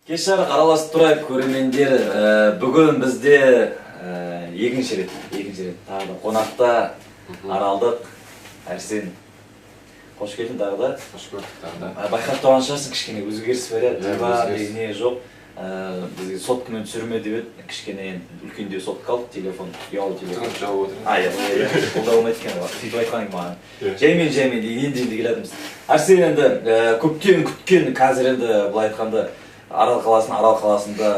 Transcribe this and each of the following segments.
Кеш жарық араласып тұрайық, көрермендер. Бүгін бізде екінші рет тағы да қонақта аралдық Әрсен. Қош келдің тағы да. Қош көрдік тағы да. Байқап тұрған шығарсың, кішкене өзгеріс бар, иә? Иә, Диван өзгеріс. деген не жоқ. Бізге соткамен түсірме деп еді, кішкене енді үлкендеу сотка алдық, телефон, ұялы телефон. Тығып жауып отыр. А, иә, ол да болмайды екен, сөйтіп айтқан екен маған. Иә. Жаймен, жаймен, енді енді келе жатырмыз. Әрсен, енді көптен күткен, қазір енді былай айтқанда Арал қаласында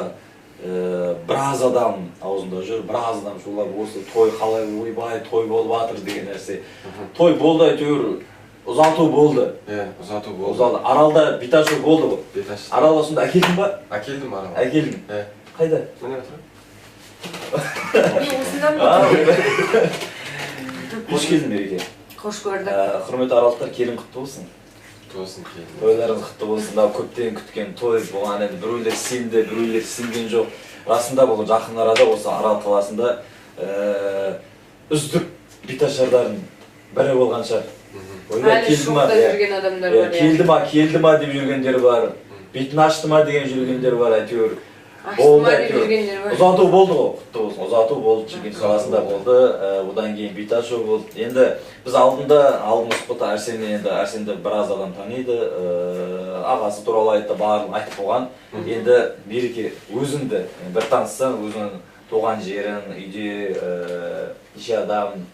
біраз адам аузында жүр, біраз адам шулап, осы той қалай, ойбай, той болып жатыр деген нәрсе. Той болды әйтеуір, ұзату болды. Иә, ұзату болды. Ұзату. Аралда бет ашу болды ғой. Бет ашты. Аралда сонда әкелдің ба? Әкелдім Аралға. Әкелдің. Иә. Қайда? Міне отыр. Мен осындамын. А, ойбай. Қош келдің, Мереке. Қош көрдік. Құрметті аралдықтар, келін құтты болсын. Құтты болсын, келін. Тойларыңыз құтты болсын. Мынау көптен күткен той болған, енді біреулер сенді, біреулер сенген жоқ. Расында бұл жақын арада осы Арал қаласында үздік беташарлардың бірі болған шығар. Ойбай, Әлі келді ма? шокта Иә. жүрген адамдар Иә, бар, иә. келді ма, келді ма деп жүргендер бар, бетін ашты ма деген жүргендер бар, әйтеуір Ашты болды ма деп әйтеуір. жүргендер бар. Ұзату болды ғой, құтты болсын, ұзату болды, Шымкент қаласында болды, одан кейін бет ашу болды. Енді біз алдында, алдыңғы сұхбатта Әрсенмен, енді Әрсенді біраз адам таниды, ағасы туралы айтты, барлығын айтып болған. Енді, Мереке, өзіңді бір таныссаң, өзіңнің туған жерің, үйде неше адам,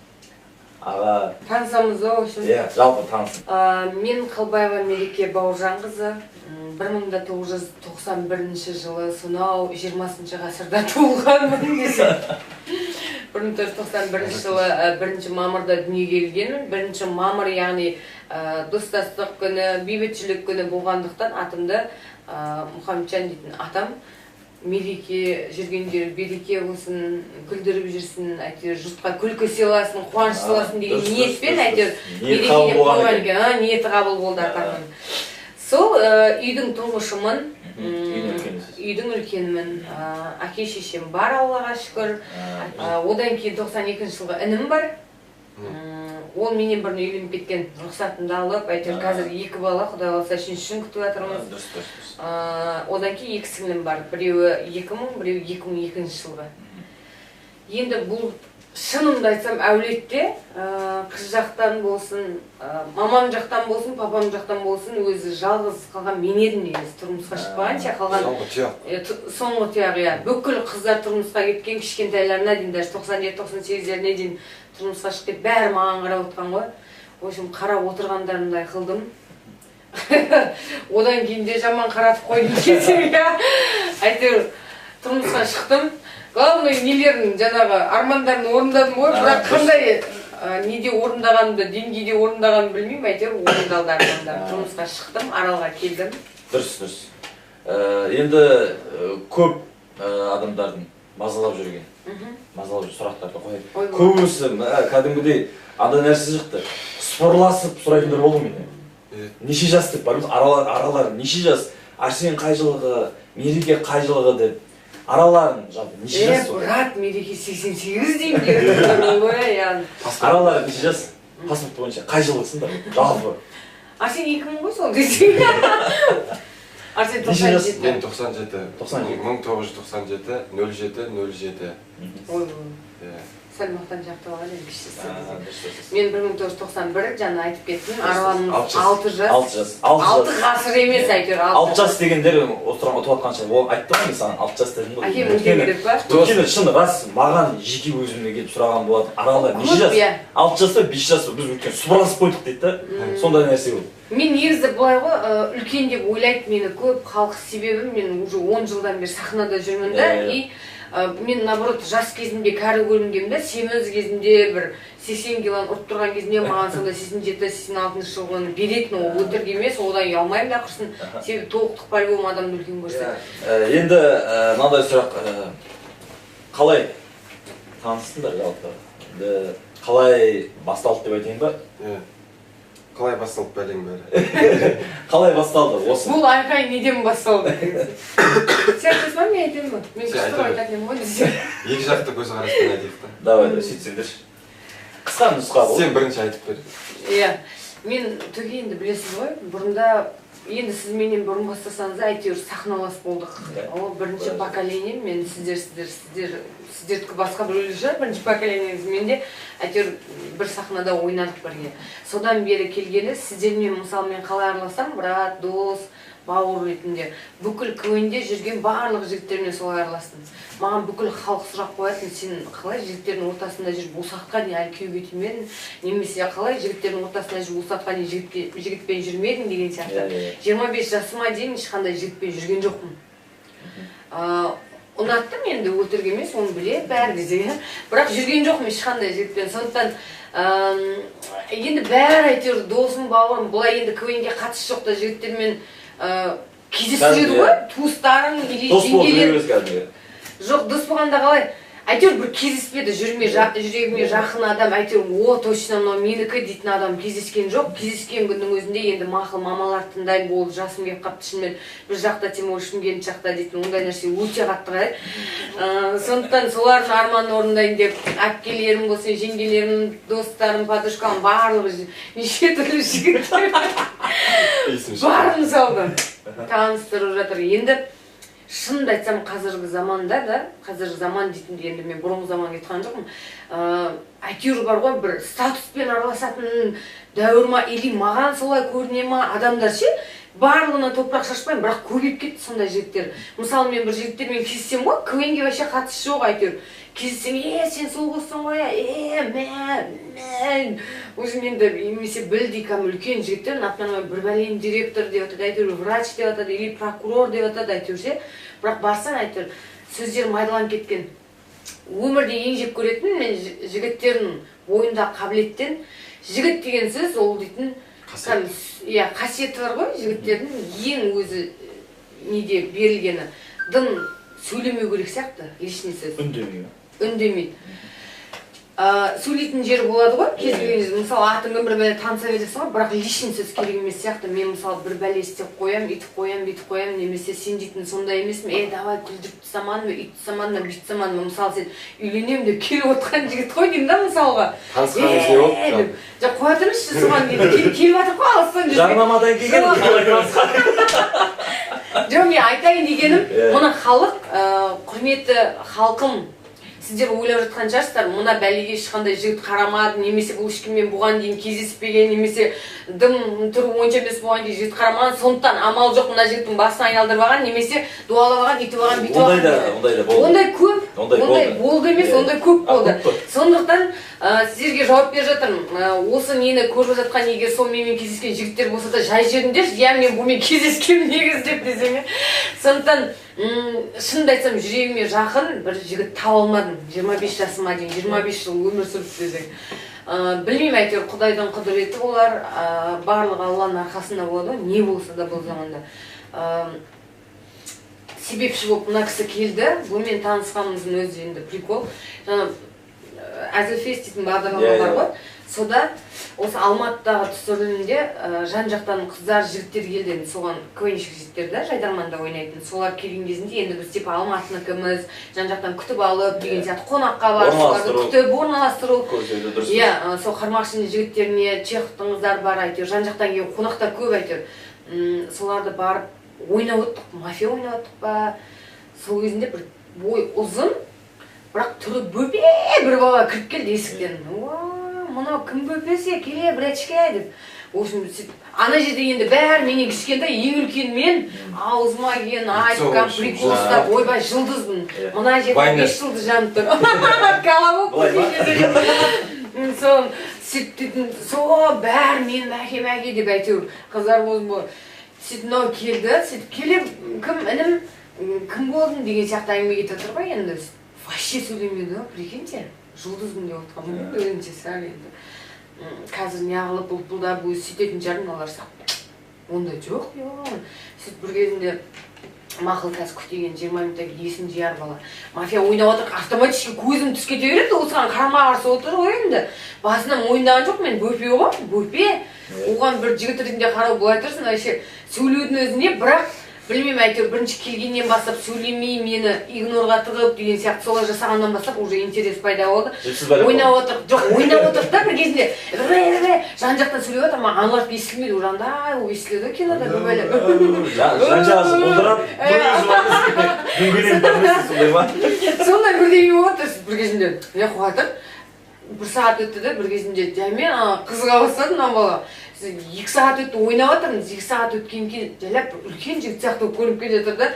аға. Танысамыз ғой, в общем. Иә, жалпы танысын. Мен Қалбаева Мереке Бауыржанқызы, 1991 жылы, сонау 20 ғасырда туылғанмын десем. 1991 жылы 1 мамырда дүниеге келгенмін. 1 мамыр, яғни достастық күні, бейбітшілік күні болғандықтан, атымды Мұхамеджан дейтін атам «Мереке, жүрген жері береке болсын, күлдіріп жүрсін, әйтеуір жұртқа күлкі сыйласын, қуаныш сыйласын» деген ниетпен әйтеуір Ниеті Мереке қабыл деп болған қойған екен. екен. А, ниеті қабыл болды атамның. Сол үйдің тұңғышымын. Үйдің үлкенісіз. Үйдің үлкенімін. Әке шешем бар, Аллаға шүкір. Одан кейін 92 жылғы інім бар. Ол менен бұрын үйленіп кеткен, рұқсатымды алып, әйтеуір. Қазір екі бала, құдай қаласа, үшіншісін күтіп жатырмыз. Дұрыс, дұрыс, дұрыс. Одан кейін екі сіңлім бар, біреуі 2000, біреуі 2002 жылғы. Енді бұл, шынымды айтсам, әулетте қыз жақтан болсын, мамам жақтан болсын, папам жақтан болсын, өзі жалғыз қалған мен едім негізі, тұрмысқа шықпағанша қалған. Соңғы тұяқ. Соңғы тұяқ, иә. Бүкіл қыздар тұрмысқа кеткен, кішкентайларына дейін, даже 97, 98-деріне дейін тұрмысқа шығып кетіп, бәрі маған қарап отырған ғой. В общем, қарап отырғандарындай қылдым, одан кейін де жаман қаратып қойдым десем, иә. Әйтеуір тұрмысқа шықтым. Главный, нелерін, жаңағы армандарын орындадым ғой, бірақ қандай неде орындағанымды, деңгейде орындағанымды білмеймін, әйтеуір орындалды армандарым. Тұрмысқа шықтым, Аралға келдім. Дұрыс. Енді көп адамдардың мазалап жүрген, мазалап жүрген сұрақтарды қояды. Ой, көбісі мә, кәдімгідей андай нәрсе шықты, спорласып сұрайтындар болды менен. Неше жас деп бармыз, аралар неше жас, Арсен қай жылғы, Мереке қай жылғы деп. Араларың жалпы неше Е, жас ол? брат, Мереке 88 деймін деп ғой, яғни. Аралары неше жас, паспорт бойынша қай жылғысыңдар жалпы? Арсен 2000 ғой сол десең. Арсен Неше тоқсан жас? жеті. Мен 97. 97. 1997 07 07. Ой, Иә. сәл мақтаншақтау алған енді, кішісі. Дұрыс, дұрыс, дұрыс. Мен 1991, жаңа айтып кеттім, араларымыз 6 жас. 6 жас. 6 жас, 6 6 жас. Ғасыр емес, әйтеуір. 6 жас дегендер отырған, ұтып жатқан шығар. Ол айтты ғой, мен саған 6 жас дедім ғой. Әкем үлкен Өйткені деп па? Өйткені шын рас, маған жеке өзіме келіп сұраған болатын: аралар неше Көп, жас, иә. 6 жас па, 5 жас па, біз өйткені сыбырласып қойдық дейді да, сондай нәрсе болды. Мен негізі былай ғой, үлкен деп ойлайды мені көп халық, себебі мен уже 10 жылдан бері сахнада жүрмін да. Иә, иә. И мен, наоборот, жас кезімде кәрі көрінгенмін да, семіз кезімде, бір 80 килоны ұрып тұрған кезімде маған сонда 87, 86-жылғыны беретін. Ол өтірік емес, одан ұялмаймын да құрсын, себебі толықтық по любому адамды үлкен көрсетеді. Енді мынандай сұрақ: қалай таныстыңдар жалпы, енді қалай басталды деп айтайын ба? Иә. Қалай басталды бәлең бәрі? Қалай басталды осы? Бұл айқай неден басталды? Сен айтасың ба, мен айтайын ба? Мен Сен күшті айта бер. айтатын едім ғой десең. Екі жақты көзқараспен айтайық та. Давай, давай, сөйтсеңдерші, қысқа нұсқа ғой. Сен бірінші айтып бер. Иә, мен түге енді білесіз ғой, бұрында Енді сіз менен бұрын бастасаңыз, әйтеуір сахналас болдық. Ол бірінші поколение, мен сіздердікі басқа біреулер шығар, бірінші поколениеңіз. Мен де әйтеуір бір сахнада ойнадық бірге. Содан бері келгелі сіздермен, мысалы, мен қалай араласам, брат, дос, бауыр ретінде бүкіл КВН-де жүрген барлық жігіттермен солай араластым. Маған бүкіл халық сұрақ қоятын: сен қалай жігіттердің ортасында жүріп осы уақытқа дейін әлі күйеуге тимедің, немесе қалай жігіттердің ортасында жүріп осы уақытқа дейін жігітпен жүрмедің деген сияқты. 25 жасыма дейін ешқандай жігітпен жүрген жоқпын. Ұнаттым енді, өтірік емес, оны біледі бәрі де, бірақ жүрген жоқпын ешқандай жігітпен. Сондықтан енді бәрі әйтеуір досым, бауырым, былай енді КВН-ге қатысы жоқ та жігіттермен кездестіреді ғой, туыстарың или жеңгелер. Жоқ, дос болғанда қалай, әйтеуір бір кездеспеді, жүрегіме жақын адам, әйтеуір о точно мынау менікі дейтін адам кездескен жоқ. Кездескен күннің өзінде енді мақұл, мамалар тыңдаймын, болды, жасым келіп қапты, шынымен бір жақта Тимур, Шымкент жақта дейтін ондай нәрсе өте қатты қарайды. Сондықтан солардың арманын орындайын деп әпкелерім болсын, жеңгелерім, достарым, подружкаларым барлығы неше түрлі жігіттер барын салды, таныстырып жатыр. Енді шынымды айтсам, қазіргі заманда да, қазіргі заман дейтінде енді мен бұрынғы заманға кеткен жоқпын, әйтеуір бар ғой, бір статуспен араласатын дәуір ма, или маған солай көріне ма, адамдар ше, барлығына топырақ шашпаймын, бірақ көбейіп кетті сондай жігіттер. Мысалы, мен бір жігіттермен кездессем ғой, КВН-ге вообще қатысы жоқ, әйтеуір кездессем, сен сол қызсың ғой, мә, мә, өзім енді немесе білдей кәдімгі үлкен жігіттер, например, бір бәлен директор деп жатады, әйтеуір врач деп жатады, или прокурор деп жатады, әйтеуір ше. Бірақ барсаң, әйтеуір сөздері майдаланып кеткен. Өмірде ең жек көретін мен жігіттердің бойында қабілеттен, жігіт деген сөз ол дейтін иә, қасиеті бар ғой жігіттердің, ең өзі неде берілгені. Дым сөйлемеу керек сияқты, лишний сөз. Үндемей. Үндемейді. Сөйлейтін жері болады ғой, кез келген жерде. Мысалы, атыңмен бір бәле таныса бересің ғой, бірақ лишний сөз керек емес сияқты. Мен мысалы бір бәле істеп қоямын, үйтіп қоямын, бүйтіп қоямын, немесе сен дейтін сондай емеспін, давай күлдіріп тастамадың ба, үйтіп тастамадың ба, бүйтіп тастамадың ба, мысалы сен үйленемін деп келіп отқан жігіт қой деймін да, мысалға. Танысқаныңыз не болды? Жоқ, қоя тұрыңызшы соған деймін. Келіп жатыр ғой алыстан жүрген. Жарнамадан келген қалай танысқан? Жоқ, мен айтайын дегенім, мұны халық, құрметті халқым, сіздер ойлап жатқан шығарсыздар, мына бәлеге ешқандай жігіт қарамады, немесе бұл ешкіммен бұған дейін кездеспеген, немесе дым түрі онша емес бұған дейін жігіт қарамаған, сондықтан амал жоқ мына жігіттің басын айналдырып алған, немесе дуалап алған, үйтіп алған, бүйтіп алған. Ондай да болды. Ондай көп, ондай болды емес, ондай көп болды. Сондықтан сіздерге жауап беріп жатырмын. Осы нені көріп жатқан, егер сол менімен кездескен жігіттер болса да, жай жеріңдерші, иә, мен бұнымен кездескенмін негізі деп десең. Сондықтан шынымды айтсам, жүрегіме жақын бір жігіт таба алмадым. 25 жасыма дейін, 25 жыл өмір сүріп десең. Білмеймін, әйтеуір Құдайдың құдіреті болар, барлығы Алланың арқасында болады ғой, не болса да бұл заманда. Себепші болып мына кісі келді, бұнымен танысқанымыздың өзі енді прикол. Жаңа Әзіл-фест дейтін бағдарлама бар ғой. Сода осы Алматыдағы түсірілімде жан-жақтан қыздар, жігіттер келді, енді соған КВНщик жігіттер да, жайдарманда ойнайтын. Солар келген кезінде енді біз типа Алматыныкіміз, жан-жақтан күтіп алып деген сияқты қонаққа барып, соларды күтіп орналастыру. Иә, сол Қармақшының жігіттеріне, Чехтың қыздары бар әйтеуір, жан-жақтан келген қонақтар көп әйтеуір. Соларды барып ойнап оттық, мафия ойнап оттық па. Сол кезінде бір бой ұзын, бірақ түрі бөпе бір бала кіріп келді есіктен. Мынау кім бөпесі, келе братишка деп. В общем, ана жерде енді бәрі менен кішкентай, ең үлкен мен, аузыма келген айтқан прикол ұстап, ойбай жұлдызбын. Мына жерде 5 жұлдыз жанып тұр. Колобок сол сөйтіп, сол бәрі мен мәке мәке деп әйтеуір қыздар болсын. Сөйтіп мынау келді, сөйтіп келе кім інім, кім болдың деген сияқты әңгіме кетіп жатыр ғой енді. Вообще сөйлемеді ғой, прикиньте. Жұлдызбын деп отқан, өзінше сәл енді. Қазір неғылып бұлпылдап өзі сөйтетін шығар мыналар сияқты. Ондай жоқ, сөйтіп бір кезінде мақұл қазір күтеген 20 минуттан кейін есін жияр бала. Мафия ойнап отыр, автоматически көзім түсіп кете береді, осыған қарама-қарсы отыр ғой енді. Басынан мойындаған жоқ мен, бөпе ғой, бөпе. Оған бір жігіт ретінде қарау былай тұрсын, вообще сөйлеудің өзіне, бірақ Білмеймін, әйтеуір бірінші келгеннен бастап сөйлемей, мені игнорға тығып деген сияқты солай жасағаннан бастап уже интерес пайда болды. Ойнап отырық, жоқ, ойнап отырық та бір кезінде жан жақтан сөйлеп жатыр, маған аналар естілмейді, уже андай болып естіледі ғой кинода бір бәле. Жан жағасы бұлдырап, сондай ма? Сондай бірдеңе болады бір кезінде. Не қуатып, бір сағат өтті де, бір кезінде жаймен қызыға бастады мына бала. 2 сағат өтті, ойнап жатырмыз, 2 сағат өткен кейін жайлап үлкен жігіт сияқты болып көрініп келе жатыр да.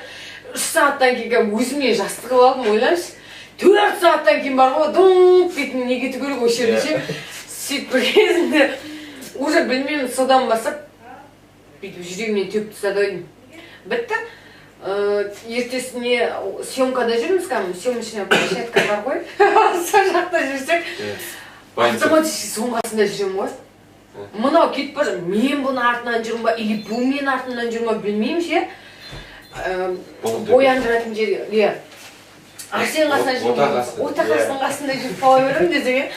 3 сағаттан кейін өзіме жастық қылып алдым, ойлаңызшы. 4 сағаттан кейін бар ғой, дыңқ дейтін не кету керек осы жерде ше. Сөйтіп бір кезінде уже білмеймін, содан бастап бүйтіп жүрегімнен теуіп тастады ойдым. Бітті. Ертесіне съемкада жүрміз, кәдімгі съемочная площадка бар ғой. Сол жақта жүрсек, автоматически соның қасында жүремін ғой. Мынау кетіп бара жатыр, мен бұның артынан жүрмін ба, или бұл менің артымнан жүр ма, білмеймін ше. Бояндыратын жерге, иә. Арсеннің қасынан жүрмін, отағасының қасында жүріп қала беремін десең, иә.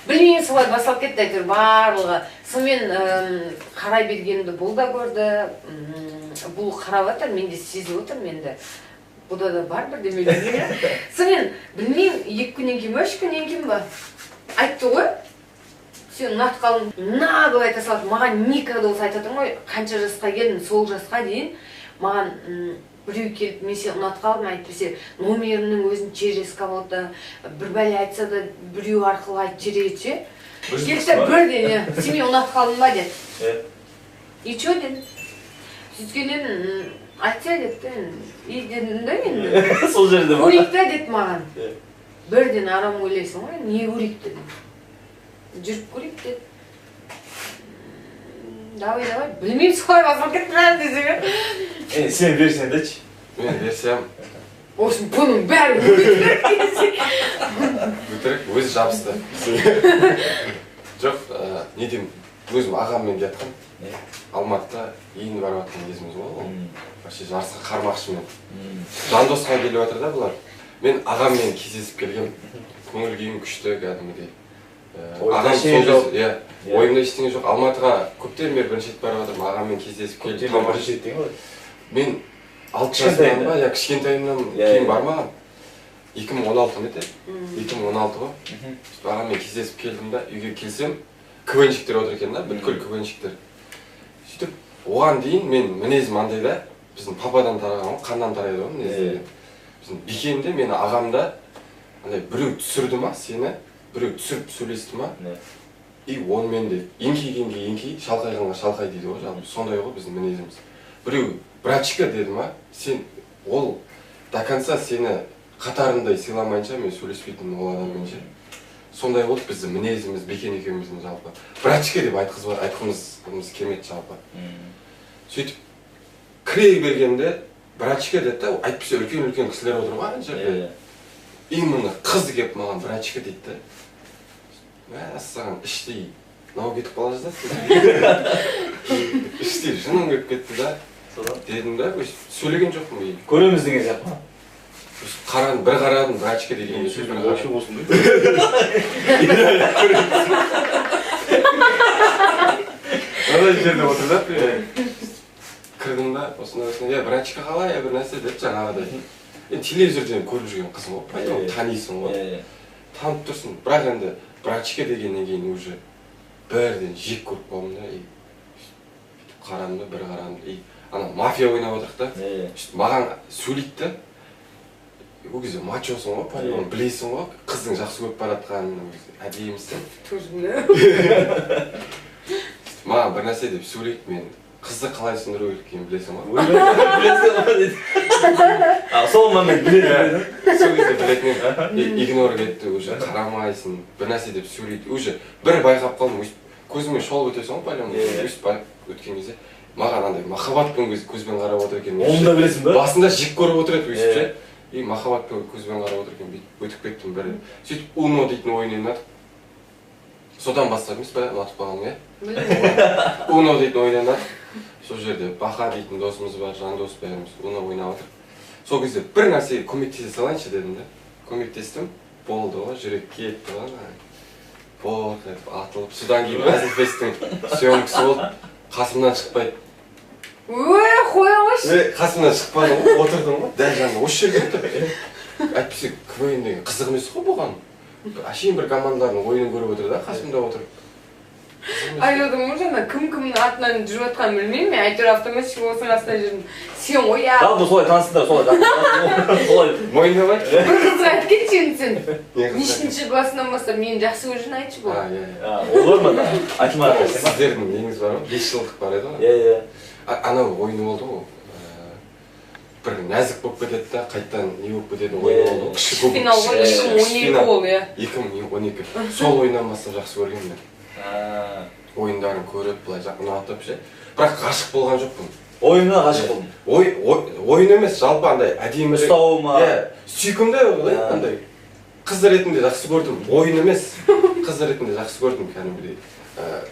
Білмеймін, солай басталып кетті әйтеуір барлығы. Сонымен қарай бергенімді бұл да көрді, бұл қарап жатыр, мен де сезіп отырмын енді. Бұда да бар бірдеме десең, иә. Сонымен білмеймін, 2 күннен кейін ба, 3 күннен кейін ба, айтты ғой. Сен ұнатып қалдың, нагло айта салды. Маған никогда болса айтып отырмын ғой, қанша жасқа келдім, сол жасқа дейін маған біреу келіп, мен сені ұнатып қалдым, әйтпесе номерімнің өзін через кого-то, бір бәле айтса да біреу арқылы айтып жібереді ше. Келді бірден, сен мені ұнатып қалдың ба деді. И чё дедім. Сөйткеннен айтса деді, и дедім да енді. Сол жерде ма? Көрейік та деді маған. Бірден арам ойлайсың ғой, не көрейік дедім. Жүріп көрейік деді. Давай, давай, білмеймін, солай басылып кетті бәрі десең. Сен версияң дечі? Мен версиям. В общем, бұның бәрі өтірік. Өтірік, өзі жабысты. Жоқ, не деймін, өзім ағаммен келатқан. Алматыда енді барып жатқан кезіміз ғой ол. Вообще жарысқа қармақшымен. Жандосқа келіп жатыр да бұлар. Мен ағаммен кездесіп келгем. Көңіл күйім күшті кәдімгідей. Ағам сол кез, иә, ойымда ештеңе жоқ. Алматыға көптен бері бірінші рет барып жатырмын, ағаммен кездесіп келдім. Көптен бері бірінші рет деген ғой. Мен 6 жасымнан ба, я кішкентайымнан кейін бармағам. 2016 ма еді? 2016 ғой. Сөйтіп ағаммен кездесіп келдім да, үйге келсем, КВНщиктер отыр екен да, бүткіл КВНщиктер. Сөйтіп оған дейін мен мінезім андай да, біздің пападан тараған ғой, қаннан тарайды ғой мінез деген. Біздің Бикен де, мені ағам да, андай біреу түсірді ма сені, біреу түсіріп сөйлесті ма, и онымен де еңкейгенге еңкей, шалқайғанға шалқай дейді ғой, жалпы сондай ғой біздің мінезіміз. Біреу братчика деді ма, сен ол до конца сені қатарындай сыйламайынша мен сөйлеспейтінмін ол адаммен ше. Сондай болды біздің мінезіміз, Бекен екеуміздің жалпы. Братчика деп айтқымыз келмеді жалпы. Сөйтіп кіре бергенде братчика деді да, әйтпесе үлкен-үлкен кісілер отыр ғой ана жерде. Именно қыз келіп маған братчика дейді да. Мәссаған, іштей мынау кетіп қала жаздады. Іштей жыным келіп кетті да. Дедім да, сөйлеген жоқпын. Көреміз деген сияқты ма? Қарадым, бір қарадым, братчика деген сөз бір қарадым. Болсын дейді. Мынандай жерде отыр да, кірдім да, осындай, я братчика қалай, бір нәрсе деп жаңағыдай. Енді телевизорден көріп жүрген қызым ғой, поэтому танисың ғой. Танып тұрсың, бірақ енді братчика дегеннен кейін уже бірден жек көріп қалдым да, и бүйтіп қарадым да, бір қарадым, и ана мафия ойнап отырық та, сөйтіп маған сөйлейді да, ол кезде мачосың ғой, по-любому білесің ғой, қыздың жақсы көріп бара жатқанын, әдемісің. Маған бір нәрсе деп сөйлейді, мен қызды қалай түсіндіру керек екенін білесің ғой. Білесің ғой дейді. Сол момент біледі. Сол кезде білетін едім. Игнор кетті, уже қарамайсың, бір нәрсе деп сөйлейді. Уже бір байқап қалдым, көзіңмен шолып өтесің ғой, по-любому. Өйстіп өткен кезде маған андай махаббатпен көзбен қарап отыр екен. Оны да білесің ба? Басында жек көріп отыр еді өйстіп ше. И махаббатпен көзбен қарап отыр екен, бүйтіп өтіп кеттім бір. Сөйтіп Уно дейтін ойын ойнадық. Содан бастап емес па, ұнатып қалғаным, иә? Уно дейтін ойын ойнадық. Сол жерде Баха дейтін досымыз бар, Жандос бәріміз Уно ойнап отырық. Сол кезде бір нәрсеге көмектесе салайыншы дедім да. Көмектестім, болды ғой, жүрек кетті ғой. Бұрқ етіп атылып, содан кейін Әзілфестің съемкасы болды, қасымнан шықпайды. Ой, қоя қойшы. Қасымнан шықпадым ғой, отырдым ғой, дәл жанында осы жерге отыр. Әйтпесе КВН деген қызық емес қой бұған. Әшейін бір командалардың ойынын көріп отыр да, қасымда отырып. Айтып отырмын ғой жаңа, кім кімнің артынан жүріп жатқанын білмеймін, мен әйтеуір автоматчик осының астынан жүрдім. Сен ғой, я. Жалпы солай таныстыңдар, солай. Солай. Мойындамай. Бір қызық айтып кетші енді сен. Не қызық? Нешінші классынан бастап мені жақсы көріп жүрсің, айтшы бұл. Ол бар ма? Айтылмады. Сіздердің неңіз бар ма? 5 жылдық бар еді ғой. Иә. Анау ойыны болды ғой. Бір нәзік болып кетеді да, қайтадан не болып кетеді ойын болды ғой. Кіші финал ғой, 2012 ол, иә. 2012. Сол ойыннан бастап жақсы көргенмін мен. Ойындарын көріп, былай ұнатып ше. Бірақ ғашық болған жоқпын. Ойынына ғашық болдың? Ойын емес, жалпы андай әдемі. Ұстауы ма? Иә, сүйкімді ғой, андай. Қыз ретінде жақсы көрдім. Ойын емес, қыз ретінде жақсы көрдім кәдімгідей.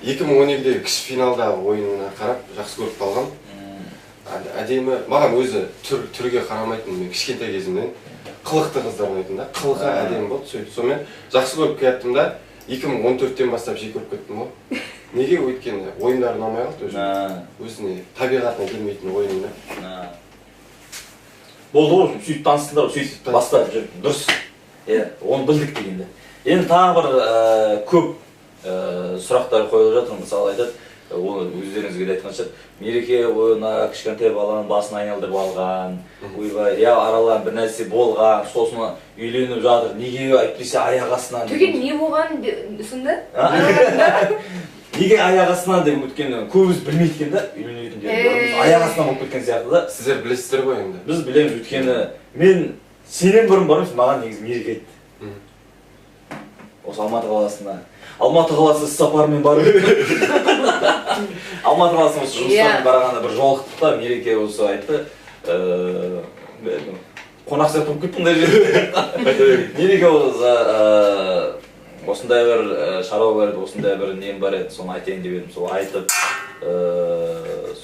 2012-дегі кіші финалдағы ойынына қарап жақсы көріп қалғам. Әдемі, маған өзі түрге қарамайтын, мен кішкентай кезімнен қылықты қыздар ұнайтын да, қылығы әдемі болды, сөйтіп сонымен жақсы көріп кеттім да, 2014-тен бастап жек көріп кеттім ғой. Неге? Өйткені ойындары ұнамай қалды өзіне. Өзіне табиғатына келмейтін ойынына. Болды ғой, сөйтіп таныстыңдар, сөйтіп бастап жүріп, дұрыс. Иә, оны білдік дегенде. Енді тағы бір көп сұрақтар қойылып жатыр, мысалы айтады, оны өздеріңізге де айтқан шығар. Мереке ойына кішкентай баланың басын айналдырып алған, ойбай, я аралан бір нәрсе болған, сосын үйленіп жатыр, неге әйтпесе аяқ астынан. Түген не болған сонда? Неге аяқ астынан деп өткені көбіміз білмейді екен да, үйленетіндерді. Аяқ астынан болып кеткен сияқты да. Сіздер білесіздер ғой енді. Біз білеміз, өйткені мен сенен бұрын бармыз, маған негізі Мереке айтты. Осы Алматы қаласына. Алматы қаласы іс-сапармен барып едім. Алматы қаласына осы жұмыстармен барғанда бір жолықтық та, Мереке осы айтты. Қонақ сияқты болып кеттім мына жерде. Мереке осы осындай бір шаруа бар еді, осындай бір нем бар еді, соны айтайын деп едім, сол айтып,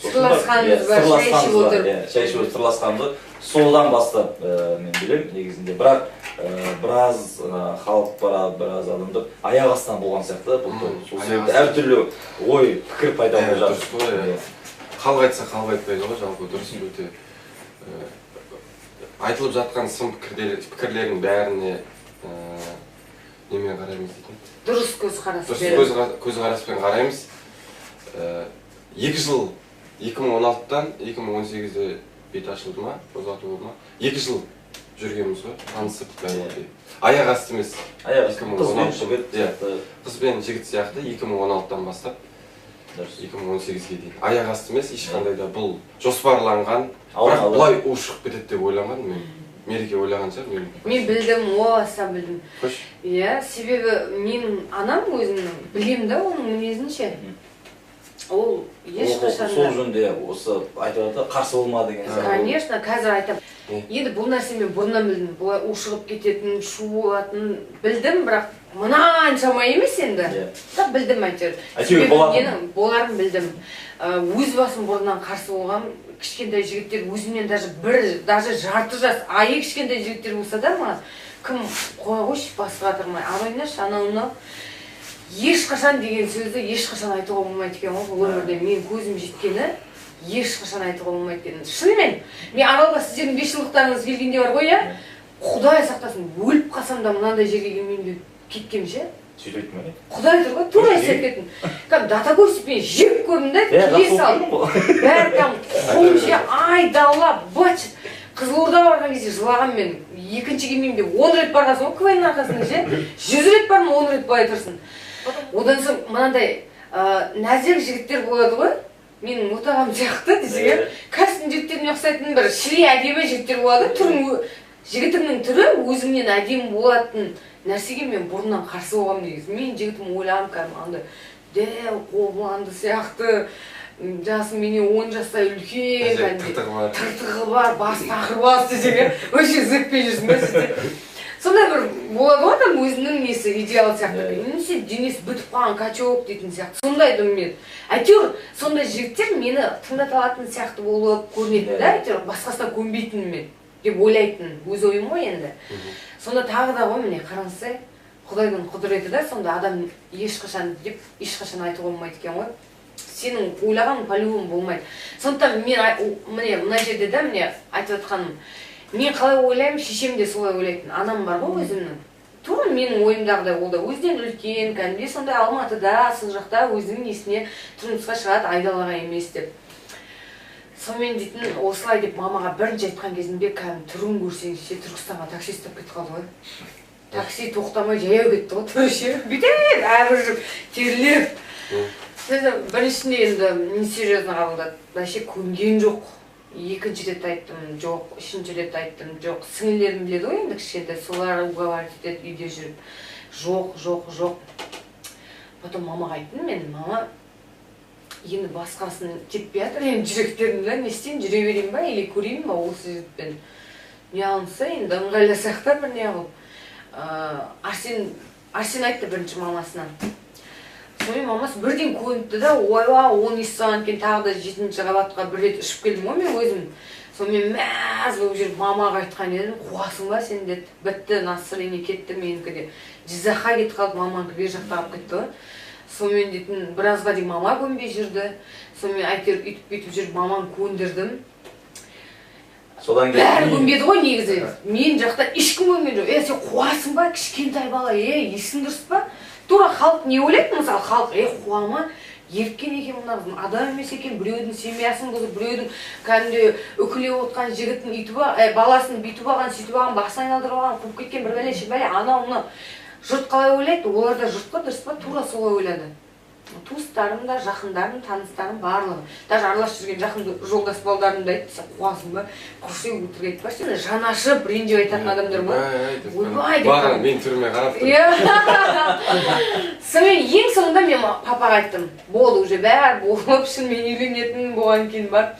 сырласқанымыз бар, шай ішіп отырып. Шай ішіп отырып сырласқанымыз, содан бастап мен білемін негізінде, бірақ біраз халық бар, біраз адамдар аяқ астынан болған сияқты, бұл сол себепті әртүрлі ой, пікір пайда болып жатыр. Дұрыс қой, халық айтса халық айтпайды ғой, жалпы дұрыс өте. Айтылып жатқан сын пікірлердің бәріне немен қараймыз дейтін? Дұрыс көзқараспен. Дұрыс көзқараспен қараймыз. 2 жыл, 2016-тан 2018-де бет ашылды ма, ұзату болды ма? 2 жыл жүргенбіз ғой, танысып бәрі. Аяқ асты емес. Аяқ асты. Қыз бен жігіт сияқты. Қыз бен жігіт сияқты 2016-тан бастап 2018-ге дейін. Аяқ асты емес, ешқандай да бұл жоспарланған. Бірақ бұлай ушығып кетеді деп ойламадым мен. Мереке ойлаған шығар мен. Мен білдім, о баста білдім. Қош. Иә, себебі менің анам өзімнің білемін да оның мінезін ше. Ол ешқашан сол жөнінде осы айтып жатыр, қарсы болма деген сияқты. Конечно, қазір айтамын. Енді бұл нәрсе мен бұрыннан білдім. Бұлай ушығып кететін, шу болатын білдім, бірақ мынаншама емес енді. Бірақ білдім әйтеуір. Әйтеуір болатын. Боларын білдім. Өз басым бұрыннан қарсы болғам. Кішкентай жігіттер өзімнен даже бір, даже жарты жас, айы кішкентай жігіттер болса да маған кім қоя қойшы, бас қатырмай, арайнашы, анау мынау. Ешқашан деген сөзді ешқашан айтуға болмайды екен ғой бұл өмірде. Мен көзім жеткені ешқашан айтуға болмайды екен. Шынымен, мен Аралға сіздердің 5 жылдықтарыңыз келгенде бар ғой, иә? Құдай сақтасын, өліп қалсам да мынандай жерге келмеймін деп кеткем ше. Сөйтіп айттым ба? Құдай тұр ғой, тура есеп кеттім. Кәдімгі до такой степени жек көрдім да, келе салып. Бәрі кәдімгі құм ше, айдалап, быт. Қызылордаға барған кезде жылаған мен, екінші келмеймін деп 10 рет барғансың ғой КВН-нің арқасында ше. 100 рет бардым, 10 рет былай тұрсын. Одан соң мынандай нәзік жігіттер болады ғой, менің отағам сияқты десең, кәсіптің жігіттеріне ұқсайтын бір шіли әдемі жігіттер болады. Түрің, жігітіңнің түрі өзіңнен әдемі болатын нәрсеге мен бұрыннан қарсы болғанмын негізі. Мен жігітім ойлағам кәдімгі андай дәу қобыланды сияқты, жасым менен 10 жастай үлкен, кәдімгі тыртығы бар, бас тақыр бас десең, вообще зікпей жүрсің ба сөйтсе. Сондай бір болады ғой адам өзінің несі идеал сияқты, немесе денесі бітіп қалған качок дейтін сияқты. Сондайдым мен. Әйтеуір сондай жігіттер мені тыңдата алатын сияқты болып көрінетін да, әйтеуір басқасына көнбейтінмін мен деп ойлайтын, өз ойым ғой енді. Сонда тағы да ғой міне қараңызшы, Құдайдың құдіреті да, сонда адам ешқашан деп ешқашан айтуға болмайды екен ғой. Сенің ойлағаның по-любому болмайды. Сондықтан мен міне мына жерде да міне айтып жатқаным, мен қалай ойлаймын, шешем де солай ойлайтын. Анам бар ғой өзімнің. Тура менің ойымдағыдай, ол да өзінен үлкен, кәдімгідей сондай Алматыда, сол жақта өзінің несіне тұрмысқа шығады, айдалаға емес деп. Сонымен дейтін осылай деп мамаға бірінші айтқан кезімде кәдімгі түрін көрсеңізше, Түркістанға такси ұстап кетіп қалды ғой. Такси тоқтамай жаяу кетті ғой, түрі ше, бүйтіп әбіржіп, терлеп. Біріншінде енді несерьезно қабылдады, вообще көнген жоқ. Екінші рет айттым, жоқ, үшінші рет айттым, жоқ. Сіңілерім біледі ғой енді кішкентай, солар уговаривать етеді үйде жүріп. Жоқ, жоқ, жоқ. Потом мамаға айттым мен, мама, енді басқасын теппей жатыр, енді жүректерім да, не істеймін, жүре берейін ба, или көрейін ба осы жігітпен. Не алынса, енді ыңғайласақ та бір не қылып. Арсен айтты бірінші мамасына. Сонымен мамасы бірден көніпті да, ойба, оны естіған екен, тағы да 7-ші қабатқа бір рет ұшып келдім ғой мен өзім. Сонымен мәз болып жүріп мамаға айтқан едім, қуасың ба сен деді. Бітті, настроение кетті менікі де. Жизаққа кетіп қалды, маманікі бер жақта қалып кетті ғой. Сонымен дейтін біразға дейін мама көнбей жүрді. Сонымен әйтеуір үйтіп бүйтіп жүріп маманы көндірдім. Содан кейін бәрі көнбеді ғой негізі. Мен жақта ешкім көнген жоқ. Е, сен қуасың ба, кішкентай бала, е, есің дұрыс па? Тура халық не ойлайды, мысалы, халық, е, қуама, еріккен екен мына қыз, адам емес екен, біреудің семьясын бұзып, біреудің кәдімгідей үкілеп отқан жігітін үйтіп баласын бүйтіп алған, сөйтіп алған, басын айналдырып алған, қуып кеткен бір бәле, ші бәле, анау мынау. Жұрт қалай ойлайды, олар да жұрт қой, дұрыс па? Тура солай ойлады. Туыстарым да, жақындарым, таныстарым барлығы. Даже араласып жүрген жақын жолдас балдарым да айтты, сен қуасың ба? Құрсы өтірік айтпашы, енді жаны ашып, ренжіп айтатын адамдар бар. Ойбай деп. Маған мен түріме қарап тұр. Сонымен ең соңында мен папаға айттым. Болды уже бәрі болып, шынымен үйленетін болған кейін бар.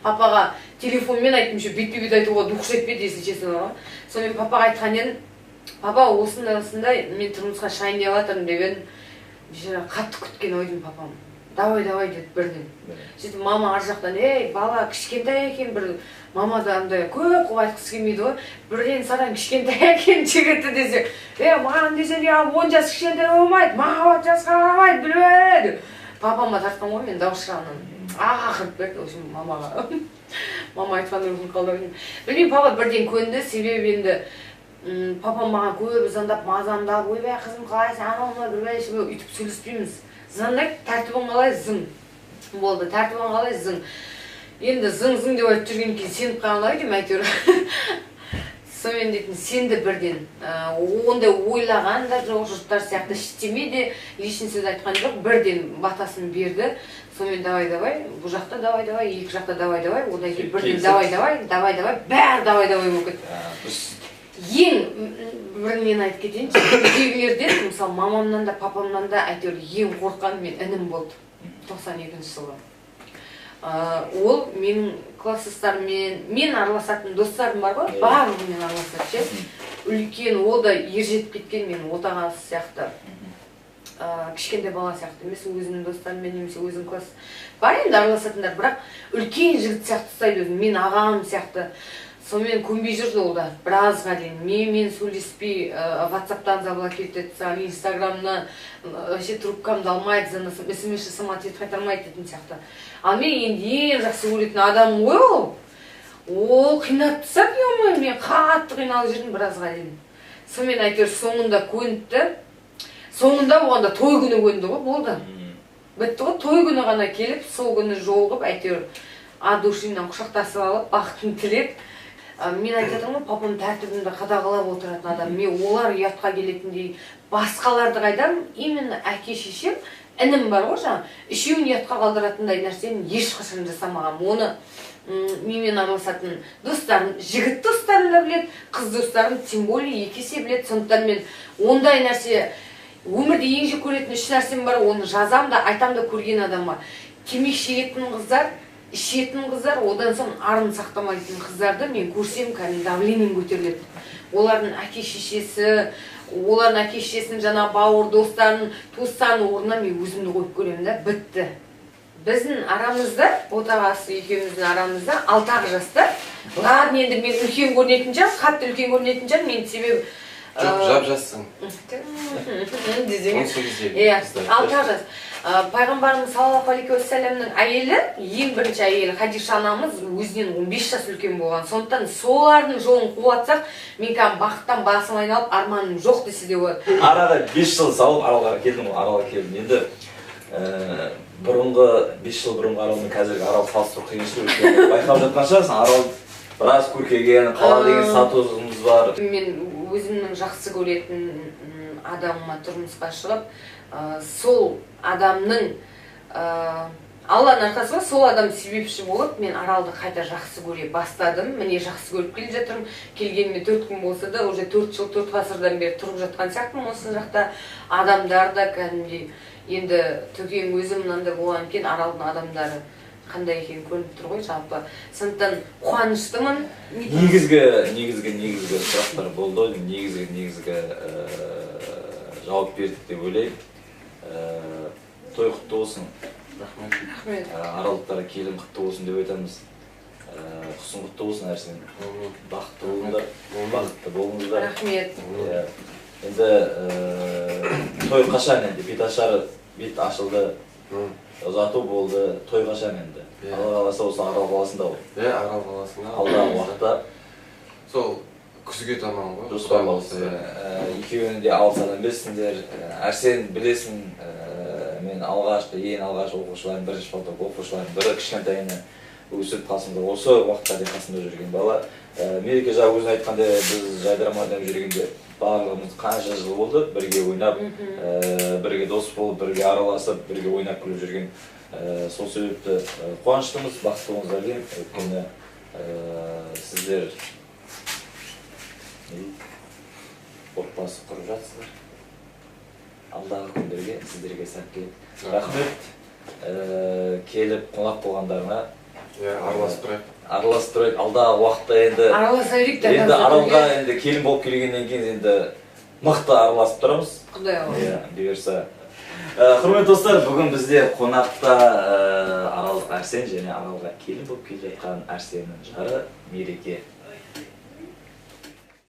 Папаға телефонмен айттым, еще бетпе-бет айтуға дух жетпеді, если честно. Сонымен папаға айтқан едім, папа, осындай осындай мен тұрмысқа шығайын деп жатырмын деп едім. Бейшара қатты күткен ойдым папам. Давай, давай деді бірден. Сөйтіп мама ар жақтан, ей, бала кішкентай екен, бір мама да андай көп қылып айтқысы келмейді ғой. Бірден саран кішкентай екен жігіті десе, е, маған десе, не, 10 жас кішкентай болмайды, махаббат жасқа қарамайды, білмейді деп. Папама тартқан ғой мен дауыс жағынан. Ақырып берді, в общем, мамаға. Мама айтқан өкініп қалды. Білмеймін, папа бірден көнді, себебі енді папам маған көп звондап, мазамдап, ойбай, қызым қалайсың, анау мынау, бір бәле, ші бәле, өйтіп сөйлеспейміз. Звондайды, тәртібің қалай, зың. Болды, тәртібің қалай, зың. Енді зың зың деп айтып жүргеннен кейін сеніп қалған ғой деймін әйтеуір. Сонымен дейтін сенді бірден. Ондай ойлаған да жоқ, жұрттар сияқты ештеме де лишний сөз айтқан жоқ, бірден батасын берді. Сонымен давай давай, бұл жақта давай давай, екі жақта давай давай, одан кейін бірден давай давай, давай давай, бәрі давай давай болып кетті. Ең бір нені айтып кетейінші, үйдегілерден, мысалы, мамамнан да, папамнан да әйтеуір ең қорыққан мен інім болды, 92 жылы. Ол менің класстастарыммен, мен араласатын достарым бар ғой, барлығымен араласады ше. Үлкен, ол да ержетіп кеткен менің отағасы сияқты. Кішкентай бала сияқты емес, өзінің достарымен немесе өзінің класс бар енді араласатындар, бірақ үлкен жігіт сияқты ұстайды өзін, мен ағам сияқты. Сонымен көнбей жүрді ол да біразға дейін. Менімен сөйлеспей, WhatsApp'тан заблокировать етіп тастаған, Инстаграмнан вообще трубкамды алмайды, звондасам, смс жасасам, ответ қайтармайды дейтін сияқты. Ал мен енді ең жақсы көретін адамым ғой ол. Ол қинап тастады, ё-моё, мен қатты қиналып жүрдім біразға дейін. Сонымен әйтеуір соңында көніпті. Соңында болғанда той күні көнді ғой, болды. Бітті ғой, той күні ғана келіп, сол күні жолығып, әйтеуір от душинан құшақтасып алып, бақытын тілеп. Мен айтып жатырмын ғой, папам тәртібімді қадағалап отыратын адам. Мен олар ұятқа келетіндей, басқаларды қайдам, именно әке шешем, інім бар ғой жаңа, үшеуін ұятқа қалдыратындай нәрсені ешқашан жасамағанмын. Оны менімен араласатын достарым, жігіт достарым да біледі, қыз достарым тем более екі есе біледі. Сондықтан мен ондай нәрсе, өмірде ең жек көретін үш нәрсем бар, оны жазам да, айтам да көрген адамға. Темекі шегетін қыздар, ішетін қыздар, одан соң арын сақтамайтын қыздарды мен көрсем кәдімгі давлением көтеріледі. Олардың әке шешесі, олардың әке шешесінің жаңа бауыр достарын, туыстарының орнына мен өзімді қойып көремін да, бітті. Біздің арамызда, отағасы екеуміздің арамызда 6 жаста. Ладно, енді мен үлкен көрінетін шығармын, қатты үлкен көрінетін шығармын. Мен себебі Жоқ, жап-жассың. Десең. 18-дегі. Иә, ал тағы жас. Пайғамбарымыз саллаллаху алейхи уассаламның әйелі, ең бірінші әйелі Хадиша анамыз өзінен 15 жас үлкен болған. Сондықтан солардың жолын қуатсақ, мен кәдімгі бақыттан басым айналып, арманым жоқ десе де болады. Арада 5 жыл салып Аралға келдім ғой, Аралға келдім. Енді бұрынғы 5 жыл бұрынғы Арал мен қазіргі Арал салыстыру қиыншылық, өйткені байқап жатқан шығарсың, Арал біраз көркейген, қала деген статусымыз бар. Мен өзімнің жақсы көретін адамыма тұрмысқа шығып, сол адамның, Алланың арқасы бар, сол адам себепші болып, мен Аралды қайта жақсы көре бастадым. Міне, жақсы көріп келе жатырмын. Келгеніме 4 күн болса да, уже 4 жыл, 4 ғасырдан бері тұрып жатқан сияқтымын осы жақта. Адамдар да кәдімгідей, енді Төкең өзі мынандай болған екен, Аралдың адамдары қандай екені көрініп тұр ғой жалпы. Сондықтан қуаныштымын. Негізгі сұрақтар болды, негізгі жауап бердік деп ойлаймын. Той құтты болсын. Рахмет. Рахмет. Аралдықтарға келін құтты болсын деп айтамыз. Құсың құтты болсын, Әрсен. Бақытты болыңдар. Бақытты болыңыздар. Рахмет. Иә. Енді той қашан енді? Бет ашар, бет ашылды. Ұзату болды, той қашан енді? Алла қаласа осы Арал қаласында ғой. Иә, Арал қаласында. Алдағы уақытта. Сол күзге таман ғой. Жоспарлаусы. Екеуінің де алыс адам берсіндер. Әрсен, білесің, мен алғашқы, ең алғаш оқушыларым, бірінші поток оқушыларым бірі, кішкентайынан өсіп қасымда, осы уақытқа дейін қасымда жүрген бала. Мереке жаңа өзің айтқандай, біз жайдарманда жүргенде барлығымыз қанша жыл болды бірге ойнап, бірге дос болып, бірге араласып, бірге ойнап күліп жүрген. Сол себепті қуаныштымыз, бақытты болыңыздар деймін. Өйткені сіздер отбасы құрып жатсыздар. Алдағы күндерге сіздерге сәттілік. Рахмет. Келіп қонақ болғандарына. Иә, араласып тұрайық. Араласып тұрайық. Алдағы уақытта енді араласа берейік те, енді Аралға енді келін болып келгеннен кейін енді мықты араласып тұрамыз. Құдай қаласа. Иә, бұйырса. Құрметті достар, бүгін бізде қонақта Аралдық Әрсен және Аралға келін болып келе жатқан Әрсеннің жары Мереке.